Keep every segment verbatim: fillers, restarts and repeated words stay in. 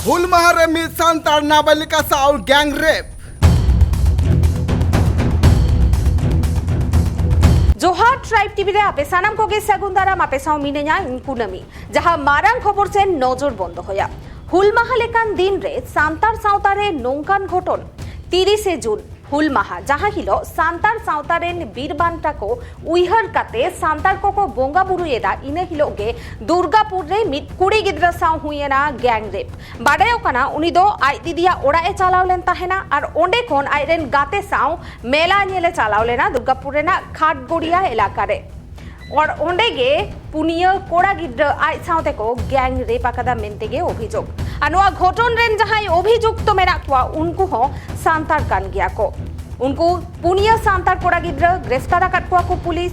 ᱦᱩᱞ ᱢᱟᱦᱟ ᱨᱮ ᱢᱤᱫ ᱥᱟᱱᱛᱟᱲ ᱱᱟᱵᱟᱞᱤᱠᱟ ᱥᱟᱶ gang rape᱾ ᱡᱚᱦᱟᱨ ᱴᱨᱟᱭᱤᱵ ᱴᱤᱵᱷᱤ ᱨᱮ ᱟᱯᱮ ᱥᱟᱱᱟᱢ ᱠᱚᱜᱮ ᱥᱟᱹᱜᱩᱱ ᱫᱟᱨᱟᱢ, ᱟᱯᱮ ᱥᱟᱶ ᱢᱤᱱᱟᱹᱧᱟ ᱤᱧ ᱠᱩᱱᱟᱹᱢᱤ᱾ ᱡᱟᱦᱟᱸ ᱢᱟᱨᱟᱝ ᱠᱷᱚᱵᱚᱨ ᱥᱮᱱ ᱱᱚᱡᱚᱨ ᱵᱚᱱ ᱫᱚᱦᱚᱭᱟ, ᱦᱩᱞ ᱢᱟᱦᱟ ᱞᱮᱠᱟᱱ ᱫᱤᱱ ᱨᱮ ᱥᱟᱱᱛᱟᱲ ᱥᱟᱶᱛᱟ ᱨᱮ ᱱᱚᱝᱠᱟᱱ ᱜᱷᱚᱴᱚᱱ᱾ ᱛᱤᱨᱤᱥᱮ ᱡᱩᱱ ᱦᱩᱞ ᱢᱟᱦᱟ, ᱡᱟᱦᱟᱸ ᱦᱤᱞᱳᱜ ᱥᱟᱱᱛᱟᱲ ᱥᱟᱶᱛᱟ ᱨᱮᱱ ᱵᱤᱨ ᱵᱟᱱᱴᱟ ᱠᱚ ᱩᱭᱦᱟᱹᱨ ᱠᱟᱛᱮ ᱥᱟᱱᱛᱟᱲ ᱠᱚᱠᱚ ᱵᱚᱸᱜᱟ ᱵᱩᱨᱩᱭᱮᱫᱟ, ᱤᱱᱟᱹ ᱦᱤᱞᱳᱜ ᱜᱮ ᱫᱩᱨᱜᱟᱯᱩᱨ ᱨᱮ ᱢᱤᱫ ᱠᱩᱲᱤ ᱜᱤᱫᱽᱨᱟᱹ ᱥᱟᱶ ᱦᱩᱭᱮᱱᱟ gang rape᱾ ᱵᱟᱰᱟᱭᱚᱜ ᱠᱟᱱᱟ, ᱩᱱᱤ ᱫᱚ ᱟᱡ ᱫᱤᱫᱤᱭᱟᱜ ᱚᱲᱟᱜ ᱮ ᱪᱟᱞᱟᱣ ᱞᱮᱱ ᱛᱟᱦᱮᱱᱟ ᱟᱨ ᱚᱸᱰᱮ ᱠᱷᱚᱱ ᱟᱡᱨᱮᱱ ᱜᱟᱛᱮ ᱥᱟᱶ ᱢᱮᱞᱟ ᱧᱮᱞᱮ ᱪᱟᱞᱟᱣ ᱞᱮᱱᱟ ᱫᱩᱨᱜᱟᱯᱩᱨ ᱨᱮᱱᱟᱜ ᱠᱷᱟᱴᱜᱚᱲᱤᱭᱟ ᱮᱞᱟᱠᱟ ᱨᱮ᱾ ᱟᱨ ᱚᱸᱰᱮ ᱜᱮ ᱯᱩᱱᱭᱟᱹ ᱠᱚᱲᱟ ᱜᱤᱫᱽᱨᱟᱹ ᱟᱡ ᱥᱟᱶᱛᱮ ᱠᱚ gang rape ᱟᱠᱟᱫᱟ ᱢᱮᱱᱛᱮ ᱜᱮ ᱚᱵᱷᱤᱡᱳᱜᱽ᱾ ᱟᱨ ᱱᱚᱣᱟ ᱜᱷᱚᱴᱚᱱ ᱨᱮᱱ ᱡᱟᱦᱟᱸᱭ ᱚᱵᱷᱤᱡᱩᱠᱛᱚ ᱢᱮᱱᱟᱜ ᱠᱚᱣᱟ, ᱩᱱᱠᱩ ᱦᱚᱸ ᱥᱟᱱᱛᱟᱲ ᱠᱟᱱ ᱜᱮᱭᱟ ᱠᱚ᱾ ᱩᱱᱠᱩ ᱯᱩᱱᱭᱟᱹ ᱥᱟᱱᱛᱟᱲ ᱠᱚᱲᱟ ᱜᱤᱫᱽᱨᱟᱹ ᱜᱨᱮᱯᱷᱛᱟᱨ ᱟᱠᱟᱫ ᱠᱚᱣᱟ ᱠᱚ ᱯᱩᱞᱤᱥ᱾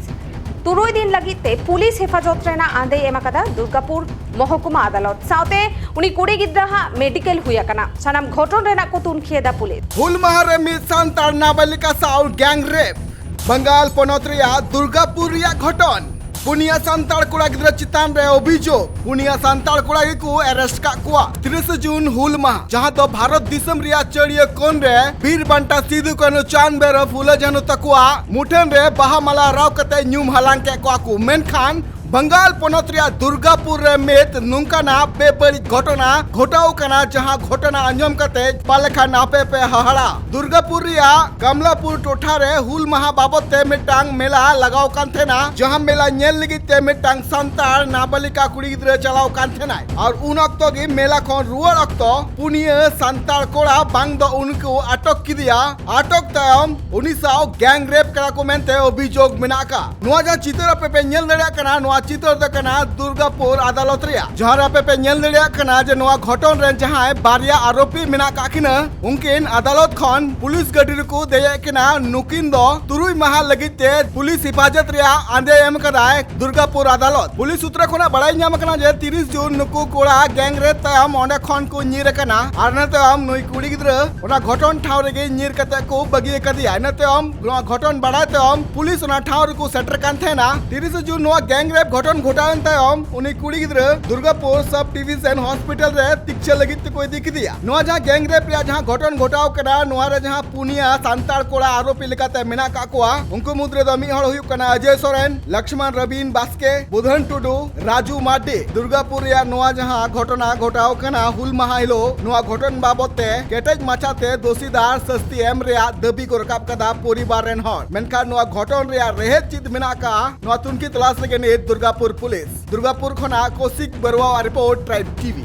ᱛᱩᱨᱩᱭ ᱫᱤᱱ ᱞᱟᱹᱜᱤᱫ ᱛᱮ ᱯᱩᱞᱤᱥ ᱦᱮᱯᱷᱟᱡᱚᱛ ᱨᱮᱱᱟᱜ ᱟᱸᱫᱮᱭ ᱮᱢ ᱟᱠᱟᱫᱟ ᱫᱩᱨᱜᱟᱯᱩᱨ ᱢᱚᱦᱚᱠᱩᱢᱟ ᱟᱫᱟᱞᱚᱛ᱾ ᱥᱟᱶᱛᱮ ᱩᱱᱤ ᱠᱩᱲᱤ ᱜᱤᱫᱽᱨᱟᱹ ᱦᱟᱸᱜ ᱢᱮᱰᱤᱠᱮᱞ ᱦᱩᱭ ᱟᱠᱟᱱᱟ᱾ ᱥᱟᱱᱟᱢ ᱜᱷᱚᱴᱚᱱ ᱨᱮᱱᱟᱜ ᱠᱚ ᱛᱩᱱᱠᱷᱤᱭᱮᱫᱟ ᱯᱩᱞᱤᱥ᱾ ᱦᱩᱞ ᱢᱟᱦᱟ ᱨᱮ ᱢᱤᱫ ᱥᱟᱱᱛᱟᱲ ᱱᱟᱵᱟᱞᱤᱠᱟ ᱥᱟᱶ gang rape᱾ ᱵᱟᱝᱜᱟᱞ ᱯᱚᱱᱚᱛ ᱨᱮᱭᱟᱜ ᱫᱩᱨᱜᱟᱯᱩᱨ ᱨᱮᱭᱟᱜ ᱜᱷᱚᱴᱚᱱ᱾ ᱯᱩᱱᱭᱟ ᱥᱟᱱᱛᱟᱲ ᱠᱚᱲᱟ ᱜᱤᱫᱽᱨᱟᱹ ᱪᱮᱛᱟᱱ ᱨᱮ ᱚᱵᱷᱤᱡᱳᱜᱽ, ᱯᱩᱱᱭᱟ ᱥᱟᱱᱛᱟᱲ ᱠᱚᱲᱟ ᱜᱮᱠᱚ arrest ᱠᱟᱜ ᱠᱚᱣᱟ᱾ ᱛᱤᱨᱤᱥᱮ ᱡᱩᱱ ᱦᱩᱞ ᱢᱟᱦᱟ, ᱡᱟᱦᱟᱸ ᱫᱚ ᱵᱷᱟᱨᱚᱛ ᱫᱤᱥᱚᱢ ᱨᱮᱭᱟᱜ ᱪᱟᱹᱲᱤᱭᱟᱹ ᱠᱚᱱ ᱨᱮ ᱵᱤᱨ ᱵᱟᱱᱴᱟ ᱥᱤᱫᱩ ᱠᱟᱹᱱᱦᱩ ᱪᱟᱸᱫᱽ ᱵᱷᱟᱭᱨᱚ ᱯᱷᱩᱞᱟᱹ ᱡᱷᱟᱱᱩ ᱛᱟᱠᱚᱣᱟᱜ ᱢᱩᱴᱷᱟᱹᱱ ᱨᱮ ᱵᱟᱦᱟ ᱢᱟᱞᱟ ᱟᱨᱟᱣ ᱠᱟᱛᱮ ᱧᱩᱢ ᱦᱟᱞᱟᱝ ᱠᱮᱫ ᱠᱚᱣᱟ ᱠᱚ᱾ ᱢᱮᱱᱠᱷᱟᱱ ᱵᱟᱝᱜᱟᱞ ᱯᱚᱱᱚᱛ ᱨᱮᱭᱟᱜ ᱫᱩᱨᱜᱟᱯᱩᱨ ᱨᱮ ᱢᱤᱫ ᱱᱚᱝᱠᱟᱱᱟᱜ ᱵᱮᱵᱟᱹᱲᱤᱡ ᱜᱷᱚᱴᱚᱱᱟ ᱜᱷᱚᱴᱟᱣ ᱠᱟᱱᱟ, ᱡᱟᱦᱟᱸ ᱜᱷᱚᱴᱚᱱᱟ ᱟᱸᱡᱚᱢ ᱠᱟᱛᱮ ᱯᱟᱞᱮ ᱠᱷᱟᱱ ᱟᱯᱮ ᱯᱮ ᱦᱟᱦᱟᱲᱟ᱾ ᱫᱩᱨᱜᱟᱯᱩᱨ ᱨᱮᱭᱟᱜ ᱠᱟᱢᱞᱟᱯᱩᱨ ᱴᱚᱴᱷᱟ ᱨᱮ ᱦᱩᱞ ᱢᱟᱦᱟ ᱵᱟᱵᱚᱛ ᱛᱮ ᱢᱤᱫᱴᱟᱝ ᱢᱮᱞᱟ ᱞᱟᱜᱟᱣ ᱠᱟᱱ ᱛᱟᱦᱮᱱᱟ, ᱡᱟᱦᱟᱸ ᱢᱮᱞᱟ ᱧᱮᱞ ᱞᱟᱹᱜᱤᱫ ᱛᱮ ᱢᱤᱫᱴᱟᱝ ᱥᱟᱱᱛᱟᱲ ᱱᱟᱵᱟᱞᱤᱠᱟ ᱠᱩᱲᱤ ᱜᱤᱫᱽᱨᱟᱹ ᱪᱟᱞᱟᱣ ᱠᱟᱱ ᱛᱟᱦᱮᱱᱟᱭ᱾ ᱟᱨ ᱩᱱ ᱚᱠᱛᱚ ᱜᱮ ᱢᱮᱞᱟ ᱠᱷᱚᱱ ᱨᱩᱣᱟᱹᱲ ᱚᱠᱛᱚ ᱯᱩᱱᱭᱟᱹ ᱥᱟᱱᱛᱟᱲ ᱠᱚᱲᱟ ᱵᱟᱝ ᱫᱚ ᱩᱱᱠᱩ ᱟᱴᱚᱠ ᱠᱮᱫᱮᱭᱟ᱾ ᱟᱴᱚᱠ ᱛᱟᱭᱚᱢ ᱩᱱᱤ ᱥᱟᱶ gang rape ᱠᱟᱱᱟ ᱠᱚ ᱢᱮᱱᱛᱮ ᱚᱵᱷᱤᱡᱳᱜᱽ ᱢᱮᱱᱟᱜ ᱟᱠᱟᱫ᱾ ᱱᱚᱣᱟ ᱡᱟᱦᱟᱸ ᱪᱤᱛᱟᱹᱨ ᱟᱯᱮ ᱯᱮ ᱧᱮᱞ ᱫᱟᱲᱮᱭᱟᱜ ᱠᱟᱱᱟ, ᱱᱚᱣᱟ ᱪᱤᱛᱟᱹᱨ ᱫᱚ ᱠᱟᱱᱟ ᱫᱩᱨᱜᱟᱯᱩᱨ ᱟᱫᱟᱞᱚᱛ ᱨᱮᱭᱟᱜ, ᱡᱟᱦᱟᱸ ᱨᱮ ᱟᱯᱮ ᱯᱮ ᱧᱮᱞ ᱫᱟᱲᱮᱭᱟᱜ ᱠᱟᱱᱟ ᱡᱮ ᱱᱚᱣᱟ ᱜᱷᱚᱴᱚᱱ ᱨᱮᱱ ᱡᱟᱦᱟᱸᱭ ᱵᱟᱨᱭᱟ ᱟᱨᱳᱯᱤ ᱢᱮᱱᱟᱜ ᱠᱟᱜ ᱠᱤᱱᱟ, ᱩᱱᱠᱤᱱ ᱟᱫᱟᱞᱚᱛ ᱠᱷᱚᱱ ᱯᱩᱞᱤᱥ ᱜᱟᱹᱰᱤ ᱨᱮᱠᱚ ᱫᱮᱡ ᱮᱫ ᱠᱤᱱᱟ᱾ ᱱᱩᱠᱤᱱ ᱫᱚ ᱛᱩᱨᱩᱭ ᱢᱟᱦᱟ ᱞᱟᱹᱜᱤᱫ ᱛᱮ ᱯᱩᱞᱤᱥ ᱦᱮᱯᱟᱡᱚᱛ ᱨᱮᱭᱟᱜ ᱟᱸᱫᱮ ᱮᱢ ᱠᱟᱫᱟᱭ ᱫᱩᱨᱜᱟᱯᱩᱨ ᱟᱫᱟᱞᱚᱛ᱾ ᱯᱩᱞᱤᱥ ᱥᱩᱛᱨᱚ ᱠᱷᱚᱱᱟᱜ ᱵᱟᱲᱟᱭ ᱧᱟᱢ ᱟᱠᱟᱱᱟ ᱡᱮ ᱛᱤᱨᱤᱥ ᱡᱩᱱ ᱱᱩᱠᱩ ᱠᱚᱲᱟ gang rape ᱛᱟᱭᱚᱢ ᱚᱸᱰᱮ ᱠᱷᱚᱱ ᱠᱚ ᱧᱤᱨ ᱟᱠᱟᱱᱟ ᱟᱨ ᱤᱱᱟᱹ ᱛᱟᱭᱚᱢ ᱱᱩᱭ ᱠᱩᱲᱤ ᱜᱤᱫᱽᱨᱟᱹ ᱚᱱᱟ ᱜᱷᱚᱴᱚᱱ ᱴᱷᱟᱶ ᱨᱮᱜᱮ ᱧᱤᱨ ᱠᱟᱛᱮ ᱠᱚ ᱵᱟᱹᱜᱤ ᱟᱠᱟᱫᱮᱭᱟ᱾ ᱤᱱᱟᱹ ᱛᱟᱭᱚᱢ ᱱᱚᱣᱟ ᱜᱷᱚᱴᱚᱱ ᱵᱟᱲᱟᱭ ᱛᱟᱭᱚᱢ ᱯᱩᱞᱤᱥ ᱚᱱᱟ ᱴᱷᱟᱶ ᱨᱮᱠᱚ ᱥᱮᱴᱮᱨ ᱠᱟᱱ ᱛᱟᱦᱮᱱᱟ᱾ ᱛᱤᱨᱤᱥᱮ ᱡᱩᱱ ᱱᱚᱣᱟ gang rape ᱜᱷᱚᱴᱚᱱ ᱜᱷᱚᱴᱟᱣᱮᱱ ᱛᱟᱭᱚᱢ ᱩᱱᱤ ᱠᱩᱲᱤ ᱜᱤᱫᱽᱨᱟᱹ ᱫᱩᱨᱜᱟᱯᱩᱨ ᱥᱟᱵ ᱰᱤᱵᱤᱡᱚᱱ ᱦᱚᱥᱯᱤᱴᱟᱞ ᱨᱮ ᱛᱤᱠᱪᱷᱟᱹ ᱞᱟᱹᱜᱤᱫ ᱛᱮᱠᱚ ᱤᱫᱤ ᱠᱮᱫᱮᱭᱟ᱾ ᱱᱚᱣᱟ ᱡᱟᱦᱟᱸ ᱜᱮᱝ ᱨᱮᱯ ᱨᱮᱭᱟᱜ ᱡᱟᱦᱟᱸ ᱜᱷᱚᱴᱚᱱ ᱜᱷᱚᱴᱟᱣ ᱠᱟᱱᱟ, ᱱᱚᱣᱟ ᱨᱮ ᱡᱟᱦᱟᱸ ᱯᱩᱱᱭᱟ ᱥᱟᱱᱛᱟᱲ ᱠᱚᱲᱟ ᱟᱨᱳᱯᱤ ᱞᱮᱠᱟᱛᱮ ᱢᱮᱱᱟᱜ ᱠᱟᱜ ᱠᱚᱣᱟ, ᱩᱱᱠᱩ ᱢᱩᱫᱽ ᱨᱮᱫᱚ ᱢᱤᱫ ᱦᱚᱲ ᱦᱩᱭᱩᱜ ᱠᱟᱱᱟ ᱚᱡᱚᱭ ᱥᱚᱨᱮᱱ, ᱞᱚᱠᱥᱢᱚᱱ ᱨᱚᱵᱤᱱ ᱵᱟᱥᱠᱮ, ᱵᱩᱫᱷᱚᱱ ᱴᱩᱰᱩ, ᱨᱟᱡᱩ ᱢᱟᱨᱰᱤ᱾ ᱫᱩᱨᱜᱟᱯᱩᱨ ᱨᱮᱭᱟᱜ ᱱᱚᱣᱟ ᱡᱟᱦᱟᱸ ᱜᱷᱚᱴᱚᱱᱟ ᱜᱷᱚᱴᱟᱣ ᱠᱟᱱᱟ ᱦᱩᱞ ᱢᱟᱦᱟ ᱦᱤᱞᱳᱜ, ᱱᱚᱣᱟ ᱜᱷᱚᱴᱚᱱ ᱵᱟᱵᱚᱛ ᱛᱮ ᱠᱮᱴᱮᱡ ᱢᱟᱪᱷᱟ ᱛᱮ ᱫᱳᱥᱤᱫᱟᱨ ᱥᱟᱹᱥᱛᱤ ᱮᱢ ᱨᱮᱭᱟᱜ ᱫᱟᱹᱵᱤ ᱠᱚ ᱨᱟᱠᱟᱵ ᱠᱟᱫᱟ ᱯᱚᱨᱤᱵᱟᱨ ᱨᱮᱱ ᱦᱚᱲ᱾ ᱢᱮᱱᱠᱷᱟᱱ ᱱᱚᱣᱟ ᱜᱷᱚᱴᱚᱱ ᱨᱮᱭᱟᱜ ᱨᱮᱦᱮᱫ ᱪᱮᱫ ᱢᱮᱱᱟᱜ ᱟᱠᱟᱫᱼᱟ, ᱱᱚᱣᱟ ᱛᱩᱱᱠᱷᱤ ᱛᱚᱞᱟᱥ ᱞᱟᱹᱜᱤᱫ ᱱᱤᱛ ᱫᱩᱨᱜᱟᱯᱩᱨ ᱯᱩᱞᱤᱥ᱾ ᱫᱩᱨᱜᱟᱯᱩᱨ ᱠᱷᱚᱱᱟᱜ ᱠᱚᱥᱤᱠ ᱵᱟᱨᱩᱣᱟ ᱨᱤᱯᱳᱨᱴ, ᱴᱨᱟᱭᱤᱵ ᱴᱤᱵᱷᱤ᱾